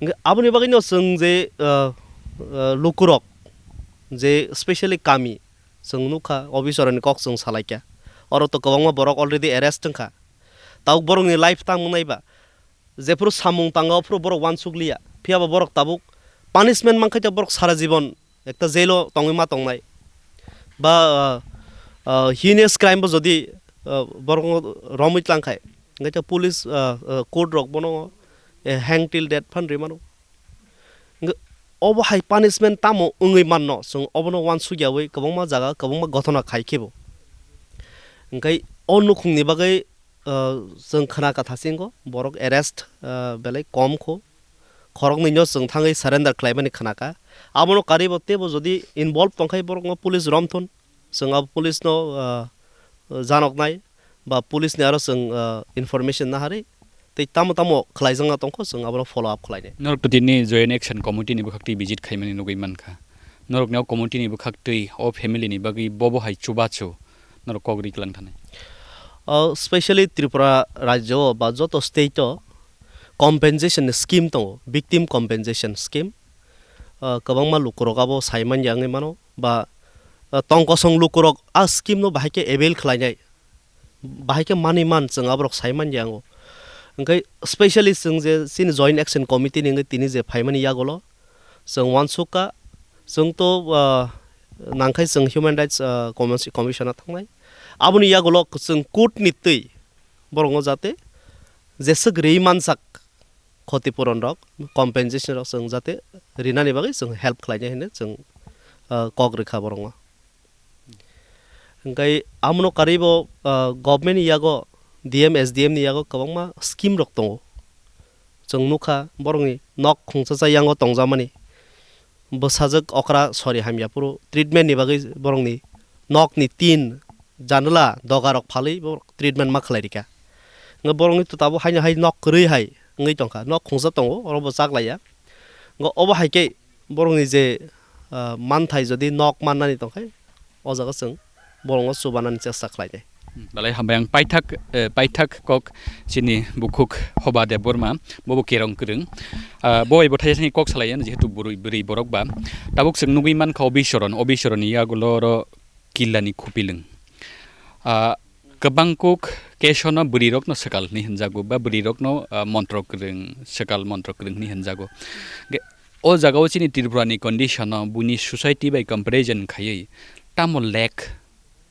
Hwnkhe aboni bagwino chwng je, ah, ah, lukurok je specially kami chwng nukha, officer ni kok chwng salaikha. Oro to kwbangma borok already arrest wngkha. Tabuk borokni life tang wngnai ba? Jephuru samung tanga, ophuru borok uansuk liya. Phiya ba borok tabuk punishment mankha khe borok sara jibon ekta jail o tongwi ma tongnai. Ba, ah, ah, heinous crime bo jodi, ah, borok romwi tlang khai, hwnkhe police, ah, ah, court rok bono, eh, hang till death phan rwi mano. Hwnkhe obo hai punishment tamo wngwi manno, chwng obono uansukyawi kwbangma jaga, kwbangma gothona khai khe bo. Hwnkhe o nukhungni bagwi, ah, chwng khna ka thasingo, borok arrest, ah, belai kom kho. Khoroknwino chwng thangwi surrender khlaimani khna ka. Abono karwi bo teibo jodi involve tongkhai borokno police romthun, chwng abo police no, ah, janoknai ba police ni aro chwng, ah, information naharwi tei tamo tamo khlaijakna tongkho, chwng abono follow up khlainai. Norok to tini Joint Action Committee ni bwkhaktwi visit khaimani nugwi mankha. Norokni o committee ni bwkhaktwi o family ni bagwi bobo hai chubachu norok kok ri kwlang thanai. O specially Tripura rajyo o ba joto state o compensation scheme tongo, victim compensation scheme. O kwbangma lukurok abo sai manya wngwi mano ba, o tong kosong lukurok a scheme no bahai khe avail khlainai. Bahai khe manwi man, chwng aborok sai manya ango. Hwnkhe specially chwng je chini Joint Action Committee ni wngwi tini je phaimani yagulo chwng uansuk kha, chwng to, ah, nangkhai chwng Human Rights, ah, Commis-, Commission o thangnai. Aboni yagulo chwng court ni twi borokno jate jeswk rwi mansak khoti puron rok, compensation rok chwng jate rinani bagwi chwng help khlainai hinwi chwng, ah, kok rwkha borokno. Hwnkhe amono karwi bo, ah, government ni yago, D M, S D M ni yago kwbangma scheme rok tongo. Chwng nukha borokni nok khungsa cha yango tongjakmani. Bwsajwk okra sori hamya phuru treatment ni bagwi borokni nokni tin, janala, doga rok phalwi borok treatment ma khlai rikha. Nga borokni to tabuk haino hai nok kwrwi hai wngwi tongkha, nok khungsa tongo, oro bo chaklaiya. Nga obo hai khe borokni je, ah, manthai jodi nok mannani tongkhe, o jaga chwng borokno chubanani chesta khlainai. Belai hambai ang paithak, eh, paithak kok chini bukhuk Hoba Debbarma, bobo kerong kwrwng. Ah, bo bai bo thaisani kok salai, jehetu bwrwi, bwrwi borok ba. Tabuk chwng nugwi mankha Obisoron, Obisoronni yagulo oro Killani Khupilwng. Ah, kwbang kok kesono bwrwirokno swkal hwnwi hwnjago, ba bwrwirokno, ah, montro kwrwng, swkal montro kwrwng hwnwi hwnjago. Ge-, o jagao chini Tripurani condition-o buini society bai comparison khaiwi tamo lack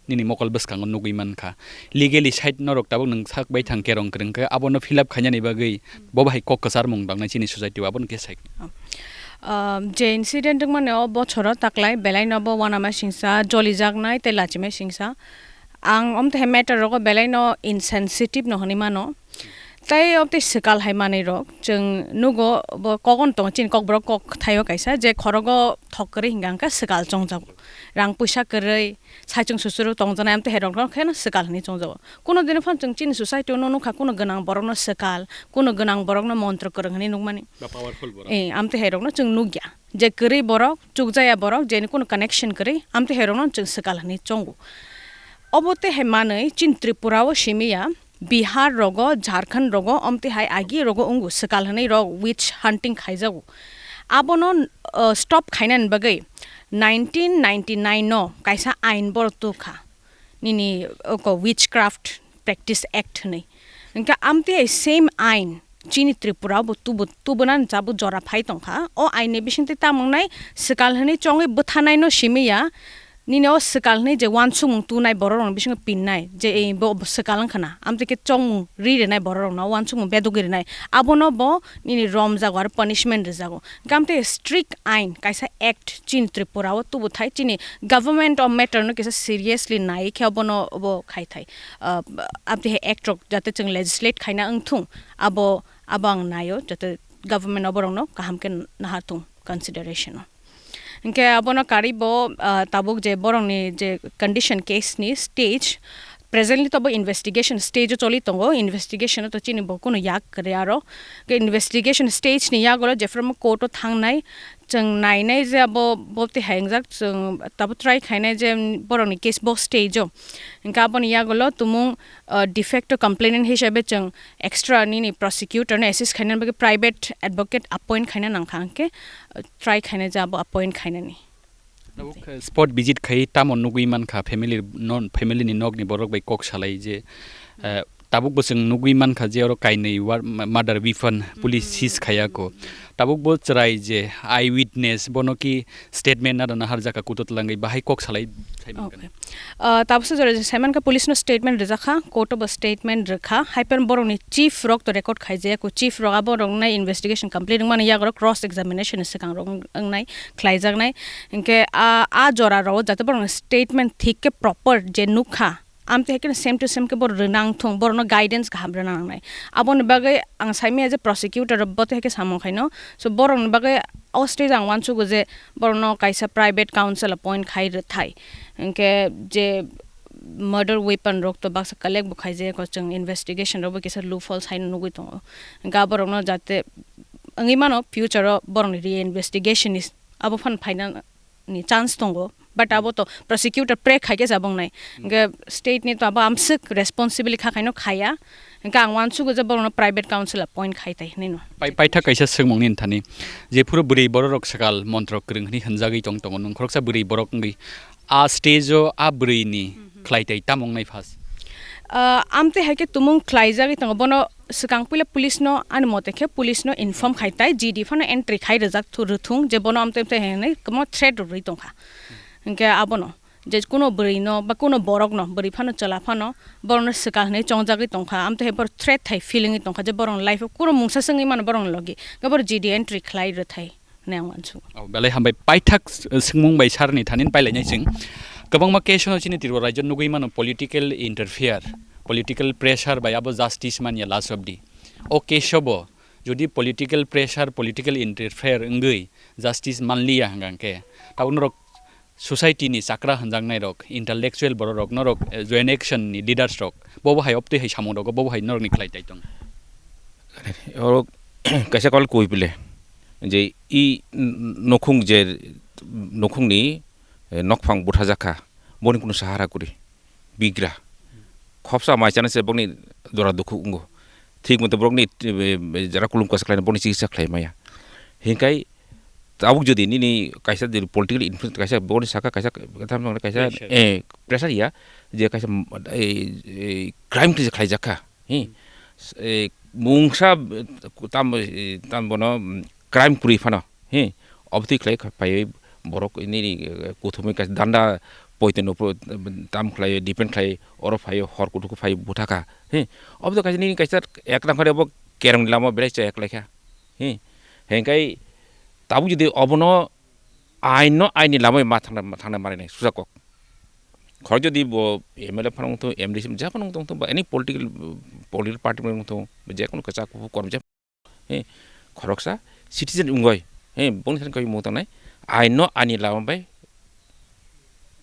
nini mokol bwskango nugwi mankha. Legally side norok tabuk nwng sak bai thang kerong kwrwng khe abono fill up khainani bagwi bo bahai kok kwcharmung tangnai chini society-o, abono khe sai. Ah, je incident wngmani o bochoro taklai belaino bo uanama singsa, jolijaknai tei lachimai singsa. Ang omthe matter rogo belaino insensitive no hwnwi mano. Tei obtwi swkal hai manwi rok chwng nugo, bo kogon tongo, chini kokborok kok thaio kaisa, je khorogo thok kwrwi hingka hwnkhe swkal chongjago. Rang puisa kwrwi, saichung susuru tongjanai, amtwi hai rokno kheno swkal hwnwi chongjago. Kuno dino phano chwng chini society-o no nukha, kuno gwnang borokno swkal, kuno gwnang borokno montro kwrwng hwnwi nukmani. Ba powerful borok. Eh, amtwi hai rokno chwng nukya. Je kwrwi borok, chukjaya borok, jeni kuno connection kwrwi, amtwi hai rokno chwng swkal hwnwi chongo. Obo tei hai manwi chini Tripura-o simi ya, Bihar rogo, Jharkhand rogo, omtwi hai agi rogo wngo, swkal hwnwi rok witch hunting khaijago. Abono, uh, stop khainani bagwi nineteen ninety-nine no kaisa ain borok tukha. Nini oko Witchcraft Practice Act hwnwi. Hwnkhe amtwi hai same ain chini Tripura bo tubu, tubunani jabo jora phai tongkha. O ain ni bisingtwi tamo wngnai swkal hwnwi chongwi bwthanai no simi ya. Nini o swkal hwnwi je uansukmung tunai borok rokni bisingo pinnai je ei bo swkal wngkha na. Amtwi khe chongmung ri rwnai borok rokno, uansukmung bedugwi rwnai. Abono bo nini romjago aro punishment rwjago. Hwnkhe amtwi strict ain kaisa act chini Tripura o tubuthai chini government o matter no kisa seriously nai khe obono obo khai thai. Ah, abdi hai act rok jate chwng legislate khaina wngthung abo, abo ang naio jate government oborokno kaham khe naharthung consideration o. Hwnkhe abono karwi bo, ah, tabuk je borokni je condition case ni stage, presently to bo investigation stage o choli tongo, investigation o to chini bo kunu yak kwrwi aro. Hwnkhe investigation stage ni yagulo jephru court o thangnai, chwng nainai je abo bobti hai wngjak, chwng tabuk try khainai je borokni case bo stage o. Hwnkhe aboni yagulo tumung, ah, de facto complainant hisabe chwng extra nini prosecutor no assist khainani bagwi private advocate appoint khaina nangkha, hwnkhe, ah, try khainai je abo appoint khainani. Tabuk, eh, spot visit khai tamo nugwi mankha family no, family ni nokni borok bai kok salai je, eh, tabuk bo chwng nugwi mankha je oro kainwi war-, ma-, murder weapon police seize khaiya ko. Tabuk bo chwrai je eyewitness bono ki statement na rwna harjaka kutu twlangwi bahai kok salai sai mankha. Okay. Ah, tabuksa jora je saimankha police no statement rwjakha, court o bo statement rwkha, haiphano borokni chief rok to record khaijaya ko, chief rok abo rok nai investigation complete wngmani yago rok cross examination ni swkang rok wng-, wngnai, khlaijaknai. Hinkhe a, a jora rok jate borokni statement thik khe proper je nukha, amtwi hai kheno same to same khe borok rwna wngthung, borokno guidance kaham rwna nangnai. Aboni bagwi ang saimanya je prosecutor rok bo tei hai khe samung khaino, so borokni bagwi o stage ang uansugo je borokno kaisa private counsel appoint khai rwthai, hinkhe je murder weapon rok to baksa collect bo khaijak, chwng investigation rok bo kisa loophole sai nugwi tongo, hinkhe aborokno jate wngwi mano future o borokni reinvestigation ni abo phan phaina ni chance tongo, but abo to prosecutor pre khai khe jabong nai, hinkhe state ni to abo amswk responsibly kha khaino khaya. Hwnkhe ang uansugo je borokno private counsel appoint khai tai hinwi no. Pai-, paithak kaisa swngmung nini thani, jephuru bwrwi borok rok swkal montro kwrwng hinwi hwnjagwi tong tongo, nwng khoroksa bwrwi borok wngwi a stage o a bwrwi ni khlai tai tamo wngnai first? Ah, amtwi hai khe tumung khlaijagwi tongo, bono swkang puila police no, ani mote khe police no inform khai tai, G D phano entry khai rwjak thu-, rwthung je bono amtwi amtwi hinwi kwbangma threat rwrwi tongkha. Hinkhe abono je kuno bwrwi no ba kuno borok no, bwrwi phano chwla phano borok no swkang hinwi chongjagwi tongkha, amtwi hai borok threat hai feeling wi tongkha je borok ni life o kuno mungsa se wngwi mano borok ni logi, hinkhe borok G D entry khlai rwthai hinwi ang uansugo. Oh, belai hambai, paithak s-, swngmung bai sir ni thani pailai nai chwng. Kwbangma case no chini Tripura rajyo nugwi mano political interfere, political pressure bai abo justice manya last of the. O case o bo jodi political pressure, political interfere wngwi justice manliya hwnkha khe, tabuk norok society ni chakra hwnjaknai rok, intellectual borok rok, norok, eh, Joint Action ni leaders rok, bobo hai obtwi hai samung rogo, bobo hai norok ni khlai tai tong. Oro kaisa kol koi pile je i nokhung je nokhung ni, eh, nokphang butha jakha, boni kunu sahara kuri bigra. Khopsa mai chana se bokni dora dukhu wngo. Thik moto borokni, eh, jara kulum kwsa khlaina bokni chikitsa khlai maya. Hinkai tabuk jodi nini kaisa jodi political influence kaisa bokni saka kaisa, kaisa, kaisa, pressure. Eh, pressure ya, je kaisa, eh, eh, crime kisa khlai jakha. Hi. Eh, mungsa, eh, tam, eh, tam bono, mm, crime kuri phano. Hi. Obotwi khlai kha-, phaiwi borok nini, eh, kuthumwi kaisa danda poito no pho-, tam khlai, depend khlai, oro phai, hor kuthuk phai butha kha. Hi. Obo to kaisa nini kaisa ek nang khare bo kerong lama belai cha ek lai kha. Hi. Hengkai tabuk jodi obono ain no ain ni lama ma thangna, ma thangna mari nai susa kok. Khorok jodi bo M L A phano wngthung, M D C ja phano wngthung, ba any political, political party phano wngthung, je kono kwchak kuphur kormo je He, khoroksa citizen wngoi, he, bongni thani koi mung tangnai, ain no ani lama bai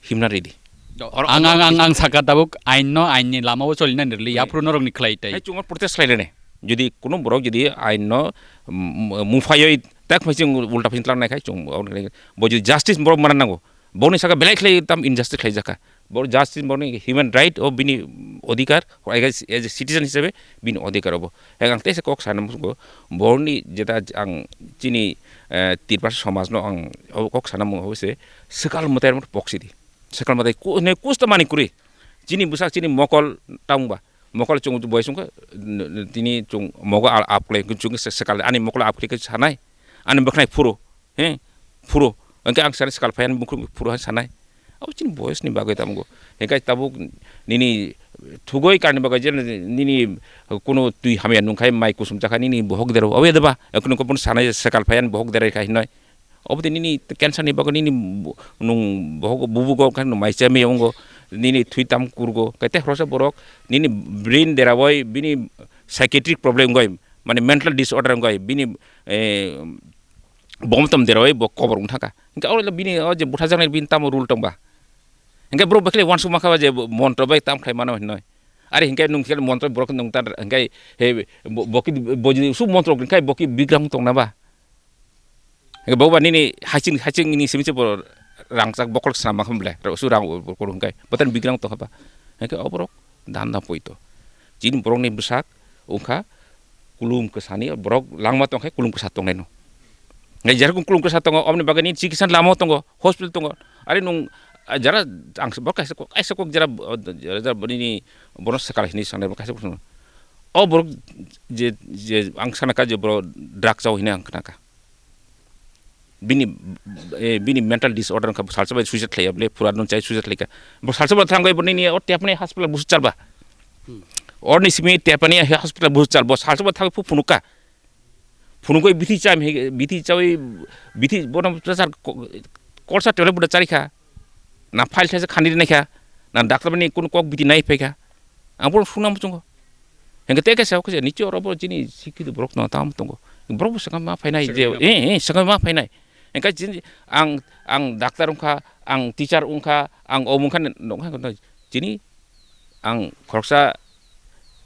himna ready. Oro ang, ang, ang, ang saka tabuk ain no ain ni lama o choli nani rwli, He. Yaphuru norok ni khlai tai. Hai chungo protest khlai rene. Jodi kuno borok jodi ain no, mm, mufayoi tak phai chwng ulta phai tlang nai khai chwng, bo jodi justice borok mana nango. Boni saka belai khlai tam injustice khlai jaka. Bor justice borni human right o bini odhikar, as a citizen hisabe bini odhikar obo. Heng ang teisa kok sana musugo, borni jeta ang chini, eh, Tiprasa somaj no ang o kok sana mung hoise, sekal motai mo poksi di. Sekal motai ku-, ne kusta mani kuri. Chini busak chini mokol tangba. Mokol chung boy sungka, n-, n-, tini chung mogo al-, apklai, chung se-, sekal ani mokol apklai ke sanai. Ani bwkhnai phuru. He, phuru. Hwnkhe ang sani sekal phai ani bukhuk phuru hai sanai. Abo chini boyos ni bagwi tamo go. Hwnkhe tabuk nini thugoi karni bagwi je nini kuno twi hamya nungkhai mai kusum chakha nini bohok dero. Obo deba. Kuno kopun sanai sekal phai ani bohok dero khai hinoi. Obo de nini cancer ni bagwi nini bu-, nung bohok bubugo khai nung mai cha me ongo. Nini thui tam kurgo. Kaite khorosa borok nini brain dera bai bini psychiatric problem goi. Mane mental disorder goi. Bini, eh, Bom tom deroi bo kobor wng thangkha. Hingke oro bini o je butharjaknai bini tamo rule tong ba? Hingke borok bekle uansuk mankha ba je montro bai tam khlai mano hinoi. Are hingke nung khe montro borok nung tar hingke he bo, bo ki bo jodi su montro hingke bo ki bigrang tong na ba? Hingke bo ba nini haching, haching ni simi se bo rangchak bokol swnam mankha bole. Su rang bo kor hingke bo tan bigrang tong kha ba? Hingke o borok danda poito. Chini borokni bwsak wngkha kulum kwsani borok langma tongkhe kulum kwsa tongnaino. Nai jerokom kulum kwsa tongo, oboni bagwi nini chikitsa lama tongo, hospital tongo. Ari nung, ah, jara ang se borok kaisa kok, kaisa kok jara, jara, jara nini bono swkal hinwi sanai borok kaisa kok. O borok je, je ang sana kha je borok drug chao hinwi ang khna kha. Bini, eh, bini mental disorder wngkha, salsa bai suicide khlaiya bole, phura nung chai suicide khlaikha. Bo salsa bai thangwi bo nini o tepni hospital busu chalba. Hmm. Orni simi tepni hospital busu chalbo, salsa bai thangwi phu phunukha. Phunukwi bithi cham he, bithi chawi, bithi bono chasar ko-, kolsa tole buda charikha. Na file thaisa khani rinaikha. Na doctor bani kun kok bithi nai phaikha. Ang bono suna muchungo. Hingke tei kaisa khe niche oro bo chini sikhi borok no tam tongo. Borok bo sakha ma phainai je, sakha eh, eh, sakha ma phainai. Hingke chini ang, ang doctor wngkha, ang teacher wngkha, ang omo wngkha nokha chini ang khoroksa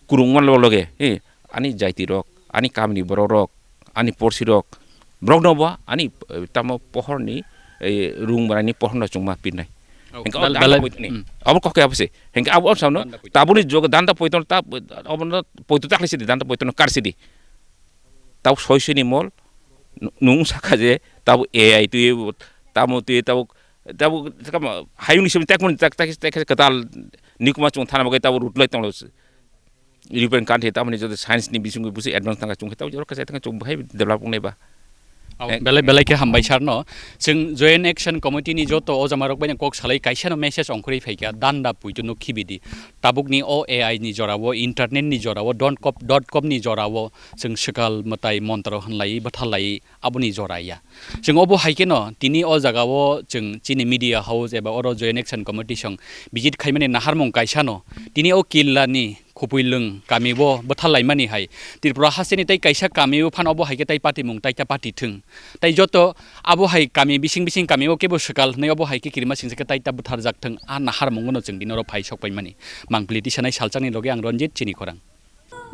kurung man loge, eh, ani jaiti rok, ani kamini borok rok, ani porsi rok, borok no bo ani, eh, tamo pohor ni, eh, rung manani pohor no chwngma pirnai. Oh, hingke bel-, danda belai, poitoni. Hmm. Abo kok khe abo se. Hingke abo samno danda poito. Tabuni jog danda poito ta, abo no poito takle sidi danda poito no kar sidi. Tab soi soi ni mol nu-, nung saka je tab A I twi tamo twi tab, tab, tab hayung ni simi tak mun tak, tak, tak katal nikuma chung thana bagai tab rutlai tonglo. European country tamoni joto science ni bisingwi busi advance tangkha, chwng khe tamo jorok khe tangkha, chwng bahai develop wngnai ba. Aw, eh, belai, belai khe hambai sir no. Chwng Joint Action Committee ni joto o jama rok bai no kok salai kaisa no message ongkhorwi phaikha, danda puitu no khibidi. Tabuk ni o A I ni jora o, internet ni jora o, dot com, dot com ni jora o chwng swkal mwtai montro hwnlai, bwtharlai aboni jora ya. Chwng obo hai kheno tini o jaga o chwng chini media house eba oro Joint Action Committee song visit khaimani naharmung kaisa no. Tini o killa ni Kupuilwng kami o bwthar laimani hai Tripura hasteni tei kaisa kami o phano obo hai khe tai patimung tai ta pati thwng. Tai joto abo hai kami bising bising kami o kebo swkal hwnwi obo hai khe kirima singsa khe tai ta bwtharjak thwng, a naharmung no chwng dino oro phai sok paimani. Mangpili tisanai salchakni loge ang Ranjit chini khorang.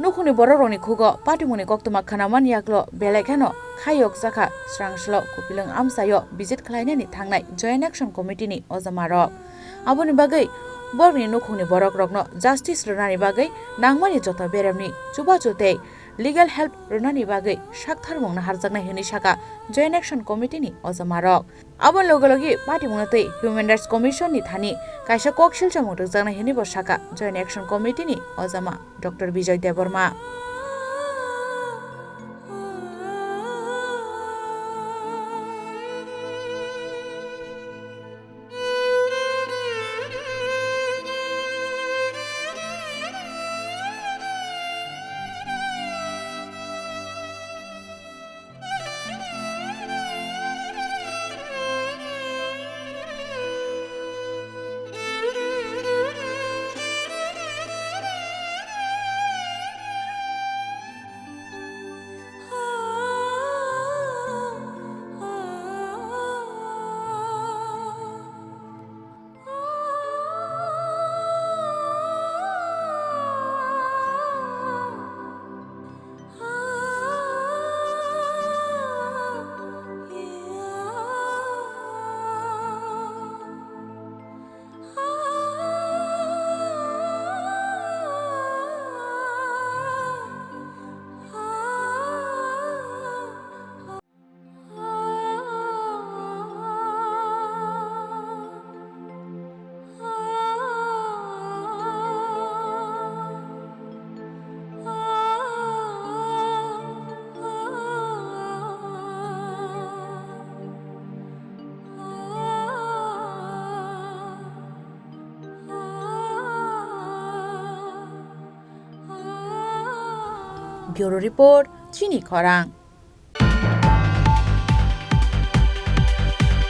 Nukhungni borokrokni khugo patimungni koktwma khwnamani yaklo belai kheno khayok jakha srang slo Kupilwng amchaio visit khlainani thangnai Joint Action Committee ni ojamarok. Aboni bagwi borokni nukhungni borokrokno justice rwnani bagwi nangmani joto beremni chubachu tei legal help rwnani bagwi saktharmung naharjaknai hwnwi sakha Joint Action Committee ni ojamarok. Aboni loge loge patimungno tei Human Rights Commission ni thani kaisa kok silchomung rwjaknai hwnwi bo sakha Joint Action Committee ni ojama Doctor Bijoy Debbarma. Bureau Report, Chini Khorang.